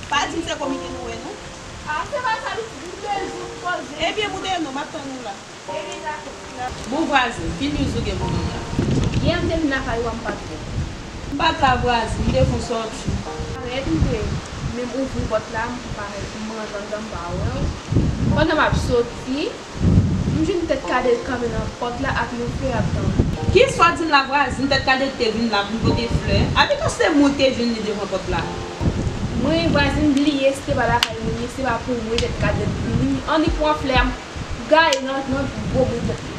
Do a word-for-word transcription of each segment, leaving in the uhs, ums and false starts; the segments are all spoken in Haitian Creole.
Pa di m se komik nou wè non. Ah, se pa sa, li di m bezwen poze. Ebyen, moute non, m ap tann ou la. Bon vwazen, ki news ou gen pou mwen la? Yè m te vin lakay ou a, m pa t wè w. M pa t la vwazen, m te fon sòti. Parèt m te menm ouvri pòt la, m parèt m rantre anndan, m pa wè w. Pandan m ap soti, m jwenn Tèt Kade kanpe nan pòt la ak yon flè ap tann. Kisa w di m la vwazen? Tèt Kade te vin la pou m pote flè? A pito se mwen ki te jwenn li devan pòt la. Mwen vwazen, m bliye se te pa lakay mwen ye, se pa pou mwen Tèt Kade vini. Annik pran flè a, m gaye nan, nan gwo bout tèt li.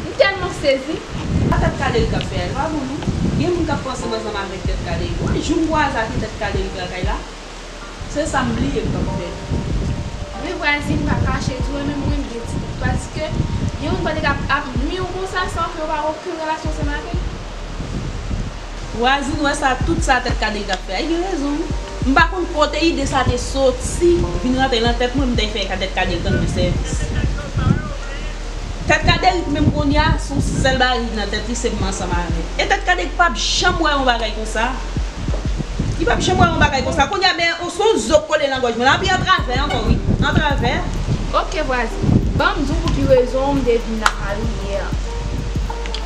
M tèlman sezi. Sa Tèt Kade k ap fè a, li pa bon non. Gen moun k ap panse m ansanm avèk Tèt Kade. Wi, jou m kwaze ak Tèt Kade lakay la, se sa m bliye m t ap fè. Men vwazin, m pa kache di w, menm mwen m gen ti dout, paske yon moun pa t ka ap nwi w konsa san ke w pa gen okenn relasyon ansanm avè l. Vwazin, wè sa, tout sa Tèt Kade t ap fè a, li gen rezon wi. M pa konn kote ide sa te soti, vin rantre nan tèt mwen, m te fè Tèt Kade rann mwen sèvis. Tèt Kade menm kounye a, se yon sèl bagay ki nan tèt li, se pou m ansanm avè l. E Tèt Kade p ap janm wè yon bagay konsa. Li p ap janm wè yon bagay konsa. Kounye a, men, se yon zo k kole nan gòj mwen. Epi antravè ankò, wi. Antravè. Ok, vwazin. Ban m di w pou ki rezon m te vin lakay ou yè a.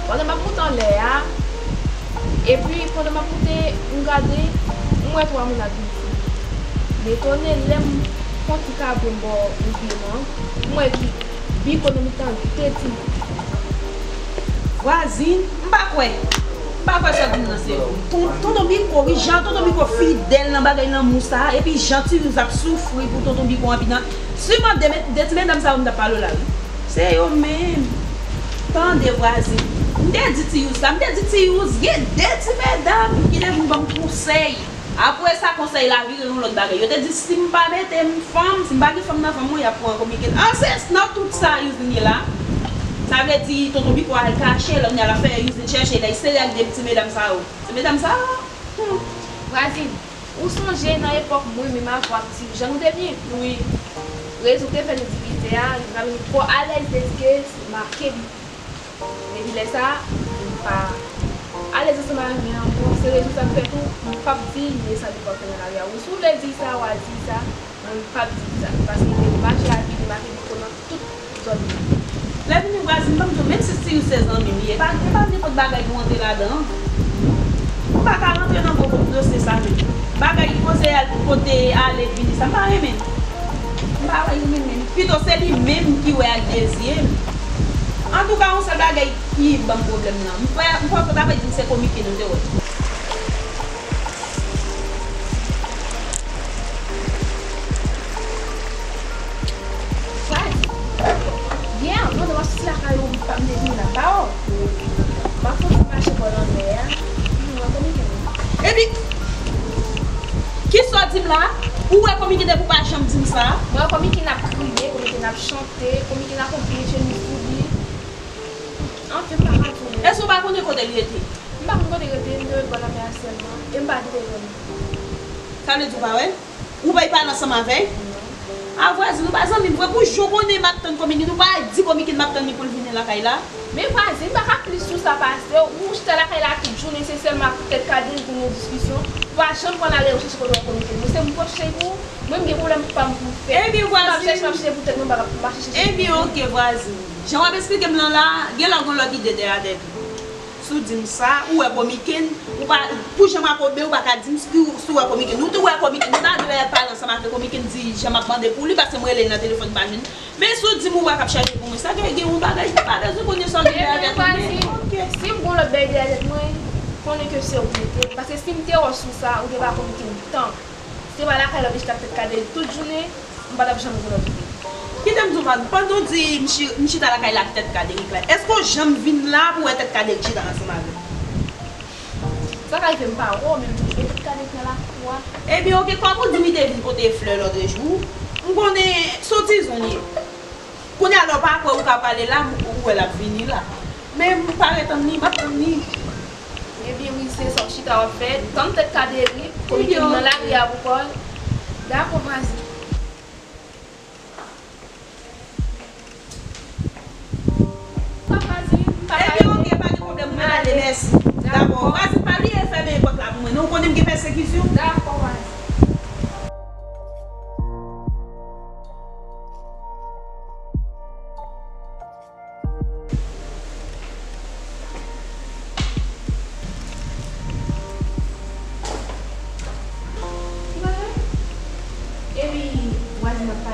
Pandan m ap moute anlè a, epi pandan m ap moute, m gade, m wè twa moun ap vin sou mwen. M etone lè m fè yon ti kabre m bò yon pye mank, m wè ki Biko nan mitan de timoun. Vwazin, m pa kwè. M pa kwè sa w di m nan se vre. Ton-, tonton Biko, wi, jan tonton Biko fidèl nan bagay lanmou sa, epi jan Tiyouz ap soufri pou tonton Biko anpi nan. Si w mande de, de ti medam sa yo m t ap pale w la, wi. Se yo menm. Tande vwazin. M te di Tiyouz sa, m te di Tiyouz, gen de ti medam ki te vin ban m konsèy. Apre sa, konsèy la vire yon lòt bagay. Yo te di si m pa mete m fanm, si m pa gen fanm nan fanm mwen, y ap pran Komike. An se nan tout sa Yuzlin ye la. Sa vle di tonton Biko al kache, lòt nèg la fè Yuzlin chèche, lè l sere ak de ti medam sa yo. Ti medam sa yo. Hmm. Vwazin, ou sonje nan epòk mwen menm avè w ap di jan nou te byen? Wi. Rezon ki te fè nou divizè a, nou pa vin twò alèz de di ke se make Biko. Depi lè sa a, m pa alèz ansanm avè l ankò. Se rezon sa k fè tou, m p ap di l, men sa li pral fè nan lavi a. Ou si w vle di sa, w a di sa, mwen m p ap di sa. Paske li te mache ak li, li make Biko nan tout zòn nan. Lè vini vwazin, ban m di w, menm si Tiyouz se zanmi m ye, e pa, e pa nenpòt bagay pou w antre ladan. M pa ka rantre nan gwo dosye sa menm. Bagay ki poze al pote ale vini sa, m pa renmen. M pa renmen menm. Pito se li menm ki wè ak de zye m. Antouka, yon sèl bagay ki ban m pwoblèm nan. M kwè, m kwè w ta vle di m se Komike nou te wè. Vwazin, yè, pandan w ap soti lakay ou, m pa, m te vini la ba w. M ap fè yon ti mache bò lanmè a. M wè Komike menm. Epi, kisa w di m la? Ou wè Komike depi w pa janm di m sa? Mwen wè Komike n ap kriye, Komike n ap chante, Komike n ap fè yon pye chemise sou li. Anfen, m pa ka di w. Èske w pa konnen kote l rete? M pa konn kote l rete, m te wè l bò lanmè a sèlman, e m pa kite l wè m. Sa vle di w pa wè l? Ou bay pale ansanm avè l? Non. A vwazin, nou pa zanmi m vre, pou jan w konnen m ap tann Komike, nou pa di Komike m ap tann li pou l vini lakay la. Men vwazin, m pa ka plis sou sa pase w, ou chita lakay la tout jounen, se sèlman ak Tèt Kade pou nou diskisyon, ou pa janm konn ale chèche kote w wè Komike. Mwen se mwen pral chèche l pou ou, mwen m gen pwoblèm pa m pou fè. Ebyen, vwazin. Si m ap chèche, m ap chèche pou tèt mwen, m pa ka, m pa chèche chèche. Ebyen, oke, vwazin. Jan w ap esplike m lan la, gen lè w gen lòt ide dèyè tèt ou. Si w di m sa, ou wè Komike n, ou pa, pou jan m akobe, ou pa ka di m si, si w wè Komike n. Nou tou wè Komike n, nou ta dwe pale ansanm avèk Komike n, di jan m ap mande pou li, paske m rele l nan telefòn, m pa jwenn li. Men si w di m ou wè k ap chache pou mwen, sa vle di gen yon bagay ki pa bezwen konnen sa w gen dèyè tèt ou. Ebyen, vwazin, si m gen yon lòt bagay dèyè tèt mwen, konnen ke se ou k mete l. Paske si m te wè w sou sa, ou te ba Komike n tan. Se pa lakay la w te chita ak Tèt Kade tout jounen, m pa t ap janm gen lòt ide. Kite m di w, vwazin, pandan w di m chi-, m chita lakay la ak Tèt Kade la, èske w janm vin la pou w wè Tèt Kade chita ansanm avè m? Sa ka rive m pa wè w, men m toujou wè Tèt Kade nan lakou a. Ebyen, oke, kòm ou di m li te vin pote flè lòtrejou, m konnen se yon ti zòn li ye. Kounye a la w pa kwè ou ka pale la, ou wè l ap vini la. Men m pa ret tann li, m ap tann li. Ebyen wi, se sa w chita w ap fè, tann Tèt Kade ri, Komike n nan lari a pou kò l. Dakò, vwazin. Dakò, vwazin, m pa ka rete. Ebyen oke, pa gen pwoblèm, mwen ale, mèsi. Dakò. Vwazin, pa bliye fèmen pòt la pou mwen non, ou konnen m gen pèsekisyon. Dakò, vwazin.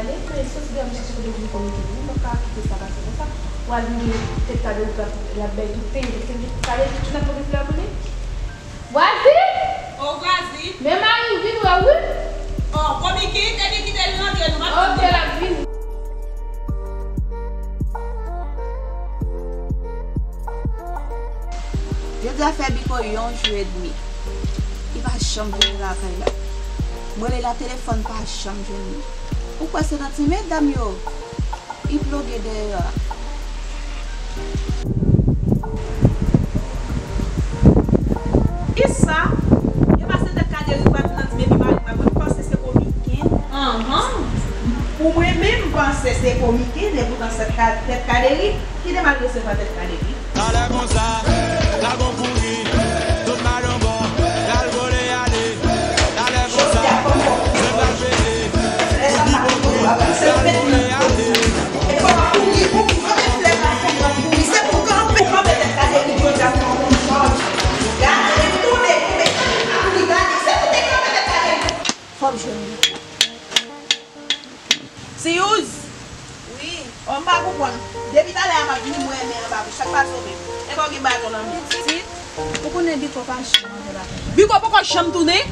Mwen soti deyò, m chache kote pou m konekte pou li. M p ap ka kite sa pase konsa. W al vin gen tèt kade ou k ap, l ap bay tout peyi. Tèt kade, tout ap pote flè pou li. Vwazin! O vwazin! Men mari m vin wè w wi. O, Komikin, te di kite l rantre, nou p ap tann li. Ok, l ap vini. Jodi a fè Biko yon jou edmi. Li pa janm vini lakay la. M rele l a telefòn, pa janm jwenn li. Ou kwè se nan ti medam yo li ploge dèyè a? Kisa? Yo pase tèt Kaderi, pa vin nan ti medam, mari mwen, mwen panse se Komikin. Anhan. Pou mwen menm, m panse se Komikin, epoutan se tèt Ka-, tèt Kaderi. Kite m al resevwa tèt Kaderi. Talè konsa, dragon kouri, tout balon bon, l al vole ale. Talè konsa, mwen pral pete, tout ipokrit, l al vole ale. Fòk jwenn li. Siyouz! Wi. O, m pa konprann. Depi talè a m ap vini, m wè men anba bouch. Sa k pase w menm? Epa w gen baton nan men? Pitit, ou konnen Biko pa janm antre lakay la. Biko poko janm tounen?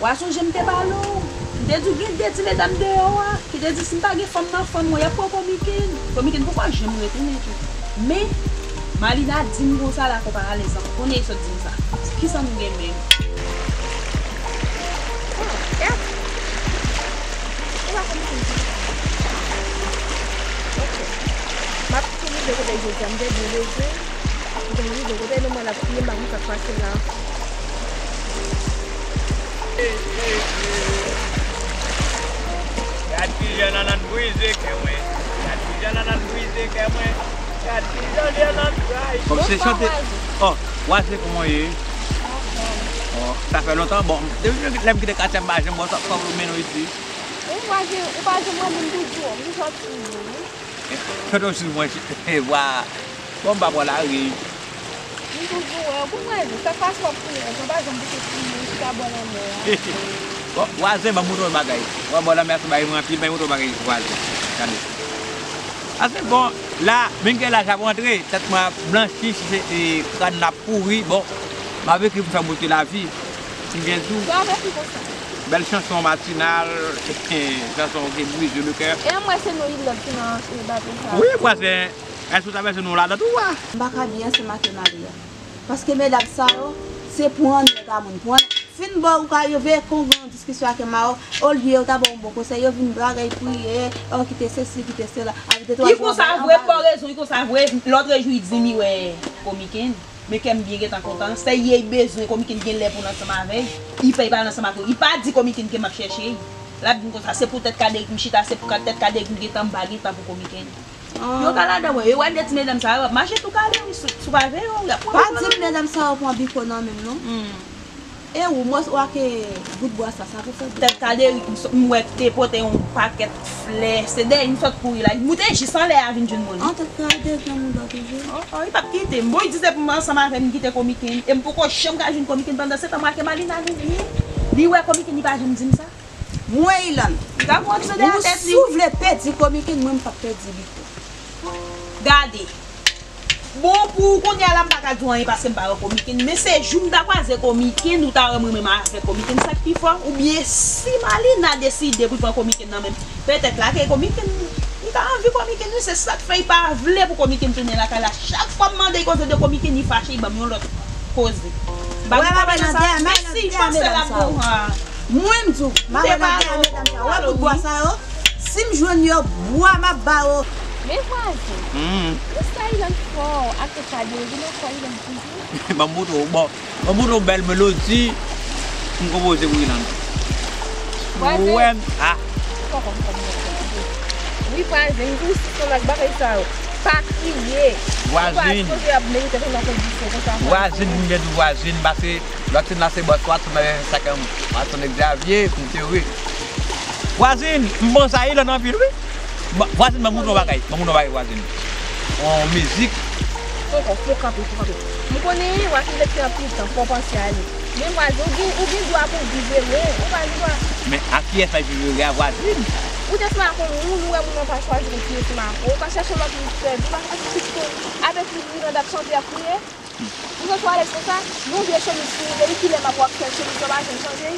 W a sonje m te pale w. M te di w gen de ti medam deyò a ki te di si m pa gen fanm nan fanm mwen, y ap pran Komikin. Komikin poko janm retounen tou. Men, Malina di m konsa la, fò pa alèz ankò. Kounye a, li sot di m sa. Kisa nou gen menm? Ah, gad. Ou pa konn ki di. Ok. M ap tou rive kote jodi a, m te byen bezwen. M te rive kote l, mwen l ap kriye, m pa konn sa k pase la. Gad kijan Nanann brize kè mwen. Gad kijan Nanann brize kè mwen. Gad kijan Nanann trayi. Kòm se chante. Bonswa, Waze. Oh, Waze, kòman w ye? Oh, sa fè lontan. Bon, depi lè m kite katye a, m pa janm wè w, sa, sa w mennen w isi? Wi, Waze, ou pa janm wè m, m toujou, m toujou ap swiv ou, wi. Chante w sou mwen, vwa. Bon, m pa pran lari. M toujou wè w. Pou mwen, sa k pase w ap kriye konsa, pa janm kite kriye, ou chita bò lanmè a. Bon, vwazen, ban m montre w yon bagay. Wè bò lanmè a, se bagay mwen anpil, ban m montre w yon bagay, vwazen. Gade. Ase bon, la, menm ke laj ap rantre, tèt mwen ap blanchi, se, e, kràn la ap pouri, bon, m ap ekri pou fè m goute lavi. M gen di w. Sa w ap ekri konsa? Bèl chanson matinal, chanson ki brise le cœur. E an m wè se nou Ilòt ki nan, e, bato sa. Wi, vwazen. Èske w ta bezwen nou ladan tou a? M pa ka byen ansanm ak Maria. Paske medam sa yo, se pran nèg a moun. Pran, fin bò ou ka yo veye kongon diskisyon ak Mao, olye yo ta ba w yon bon konsèy, yo vin bagay priye, oh, kite sesi, kite sela. Avè de twa jou anba, anba. I konsa vre, m ba w rezon, i konsa vre. Lòt jou, i di m i wè Komiken. Men kè m byen gentan kontan. Sèye, i bezwen Komiken gen lè pou l ansanm avè l. I pè, i pa al ansanm ak ou. I pa di Komiken ke m ap chèche l. L ap di m konsa, se pou tèt Kaderik m chita, se pou ka-, tèt Kaderik m gentan, m pa gen tan pou Komiken. Yo ka ladan mwen. Yo wè de ti medam sa yo ap mache tou kale wi, si w pa veye yo, y ap pran Biko nan men w. Pa di medam sa yo pran Biko nan men m non. E ou, mwen, w ak bout bwa sa, sa pou fè Biko. Tèt Kaderik, m wè te pote yon pakèt flè. Se dèyè m sot kouri la. M moute jis anlè a vin jwenn mwen. An, tèt Kaderik nan mouda toujou. Oh, oh, li p ap kite m. Bon, li di se pou m ansanm avè m kite Komiken. E m poko janm ka jwenn Komiken. Pandan se tan, m wè ke Malina li, li, li wè Komiken, li pa janm di m sa. Mwen, Ilann, si w vle pèdi Komiken, mwen, m p ap pèdi Biko. Gade. Bon, pou kounye a la, m pa ka di w anyen paske m pa wè Komiken. Men se jou m ta kwaze Komiken, ou ta wè mwen menm avèk Komiken. Sa k pi fò, oubyen si Malina deside pou l pran Komiken nan men m, petèt lage Komiken. M ta anvi Komiken, wi, se sa k fè l pa vle pou Komiken tounen lakay la. Chak fwa m mande l koze de Komiken, li fache, li ban m yon lòt koze. M pa gen pwoblèm nan sa. Mèsi, m panse l ap bon. Mwen, m di w, m ap nan dèyè medam sa yo. Wè bout bwa sa yo? Si m jwenn yo, bwa m ap ba yo. Men vwazen, hmm, ou sa Ilann fò ak tèt Kaderik, ou nan fò Ilann toujou. Ban m montre w, bon, ban m montre w bèl melodi m konpoze pou Ilann. Vwazen. Ou wè m, ah. Fò kòm, kòm, kòm, kòm. Wi, vwazen, m di w sispann ak bagay sa yo. Pa kriye. Vwazin. Ou pa sipoze ap merite konn nan kondisyon konsa. Vwazin, m gen di vwazin, paske Lòt sèn la se bòs, lòt sèn la se sa k, Watson Xavier, m te ri. Vwazin, m panse a Ilann anpil, wi. Vwazin, ban m montre w yon bagay. Ban m montre w yon bagay, vwazin. Yon mizik. Fò, fò, fò kanpe, fò kanpe. M konnen w ak yon nèg ki anpil tan, fò w panse a li. Men vwazin, ou gen, ou gen dwa pou w viv ere, ou pa gen dwa. Men a kiyès m ap viv ere a, vwazin? Ou te sou mako moun, ou wè moun nan pa chwazi pou kriye sou mako, ou ka chèche lòt moun ki fè vi, ou pa chwazi pitit ou avèk li, li nan dat chante ap kriye. Ou sot sou Alex konsa, yon vye chemiz pou ou, depi kilè m ap wè w ak sèl chemiz sa, w pa janm chanje.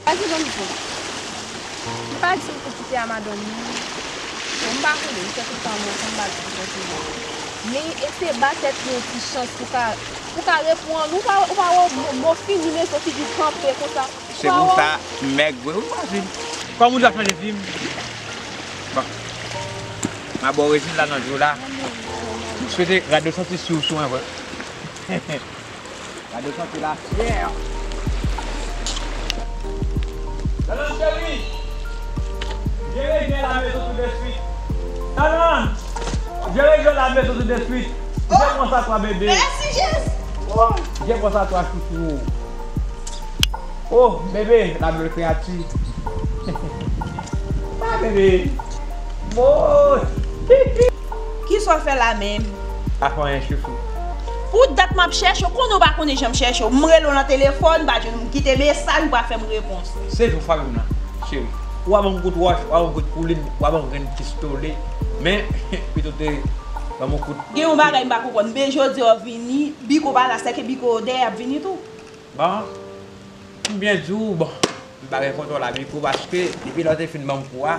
Pase zanmi pou. M pa di m pou kite a madanm ou. Bon, m pa konnen, m fè tout tan mwen, m pa di m kontinye. Men eseye ba tèt ou yon ti chans pou ka, pou ka reprann. Ou pa, ou pa wè mo, mo fini, men se figi kanpe konsa. Se pou sa m mèg vre wi, vwazin. Kòm ou di w ap chanje fi m. Bon. M a ba w rezil la nan jou la. M swete rad yo santi si w sou mwen vre. Gade w santi la fyè. Talan cheri! Jere byen la mezon tou de swit. Talan! Jere byen la mezon tou de swit. Je pense à toi, bébé. Merci, Jésus. Oh, je pense à toi, chouchou. Oh, bébé, la belle créature. Ah, bébé. Bon. Kisa w fè la menm? Pa fè anyen, chouchou. Pou dat m ap chèche w, konnen w pa konnen jan m chèche w. M rele w nan telefòn, m pa jwenn ou, m kite mesaj, ou pa fè m repons. Se jou fwa m nan, cheri. W a ban m kout wòch, w a ban m kout koulin, w a ban m grenn pistole. Men, pito te ban m yon kout. Gen yon bagay m pa konprann. Men jodi a w vini, Biko pa la, sèke Biko dèyè ap vini tou. Bon, m byen di w, bon, m pa gen kontwòl a Biko paske depi lè w te fin ban m kou a,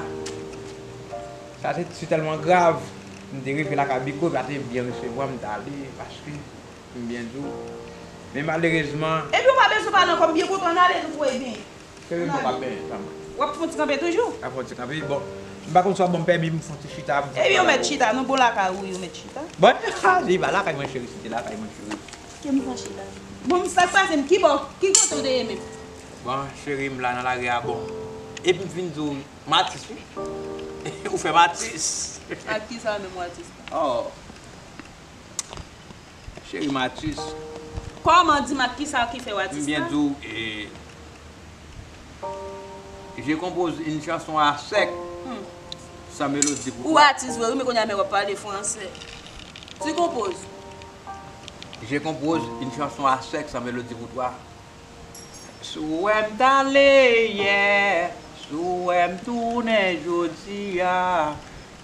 sa te si tèlman grav, m te rive lakay Biko, epi sa te byen resevwa m, m t ale paske m byen di w. Men malerezman. Epi w pa bezwen pale ankò, m byen kontan, ann ale nou pou ebyen. Cheri, m pap benyen, tann mwen. W ap fè yon ti kanpe toujou? M ap fè yon ti kanpe, bon. M pa konn si w ap ban m pèmi, m fè yon ti chita, m fè yon ti bagay. Epi yo mèt chita, nou bon lakay ou, yo mèt chita. Bon, li pa lakay mwen, cheri, si te lakay mwen, cheri. Ke m pran chita. Bon, sa k pase m? Ki bò? Ki kote w te ye menm? Bon, cheri, m la nan lari a, bon. Epi m fin di w, m atis, wi. Ou fè m atis. Ak kisa menm w atis la? Oh. Cheri, m atis. Kòman, di m ak kisa ki fè w atis la? M byen di w, e, je compose une chanson à sec, hmm, sans mélodie pour toi. Ou atis vre, wi, men kounye a men w ap pale fransè. Tu composes. Je compose une chanson à sec sans mélodie pour toi. Si w wè m t ale yè, si w wè m tounen jodi a,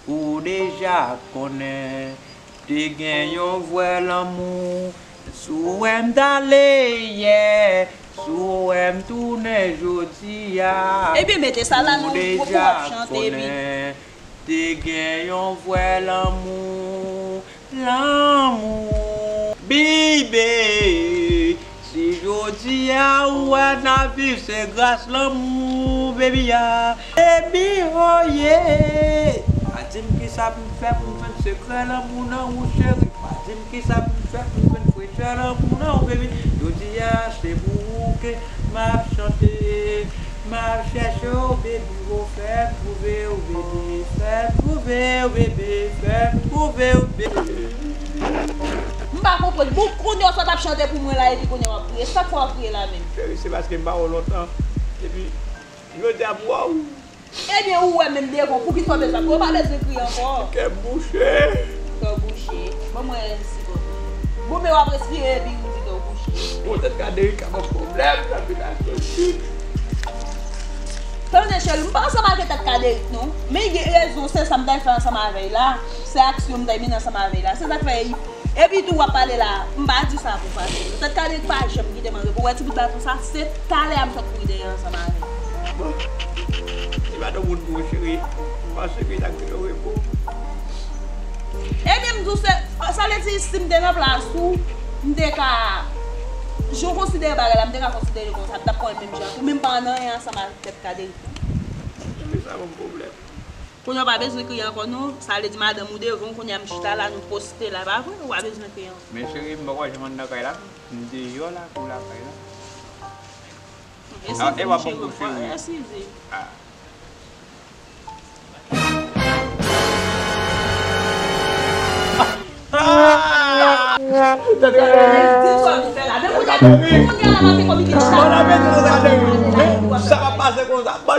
ou deja konnen te gen yon vrè lanmou. Si w wè m t ale yè, si w wè m tounen jodi a, ebyen, mete sa la, nou, pou w ap chante, epi. Te gen yon vrè lanmou, lanmou. Bebe, si jodi a ou wè n ap viv, se gras lanmou, baby a. Baby, oh yeah. Pa di m kisa pou m fè pou m jwenn sekrè lanmou nan ou, cheri. Pa di m kisa pou m fè pou m jwenn frechè lanmou nan ou, baby. Jodi a, se pou ou ke m ap chante. M ap chèche w, baby, o, fè m twouve w, baby, fè m twouve w, baby, fè m twouve w, baby. M pa konprann. Bon, kounye a w sot ap chante pou mwen la, epi kounye a w ap kriye. Sa k fè w ap kriye la menm? Cheri, se paske m pa wè w lontan. Epi, jodi a m wè w. Ebyen, ou wè menm devan, poukisa w bezwen kriye? Ou pa bezwen kriye ankò. Kè m bouche. Kè w bouche. Ban mwen sipo. Bon, men w ap respire epi ou di kè w bouche. Bon, tèt Kaderik ka ban m pwoblèm, sa vin ak yon chit. Tande, cheri, m pa ansanm avèk tèt Kaderik, non. Men gen rezon, se sa m t al fè ansanm avè l la. Se aksyon m t al mennen ansanm avè l la. Se sa k fè Epi tou w ap pale la, m pa di sa pou fasil. Tèt Kaderik pa janm kite m an repo. Ou wè ti bout baton sa, se talè a m sot kouri dèyè ansanm avè l. Bon, li pa t yon moun pou ou, cheri. M panse ke l t ap gen yon repo. Ebyen, m di w se, sa vle di, si m te nan plas ou, m te ka, jan w konsidere bagay la, m te ka konsidere l konsa, m t ap pran l menm jan ak ou, men m pa nan anyen ansanm avèk tèt Kaderik, non. Ebyen, sa ban m pwoblèm. Kounye a w pa bezwen kriye ankò non. Sa vle di madanm ou devan w, kounye a m chita la, nou poste la, pa vre? Ou pa bezwen kriye ankò. Men cheri, m poko janm anndan kay la. M deyò lakou lakay la. Eskize m, cheri. Eskize. Ah. Ah! Tèt Kaderik. Di sa w fè la. Men kounye a, kounye a la, m ap fè kòm li te chita. Bon, la, men tèt Kaderik. Men sa pa pase konsa. Bon,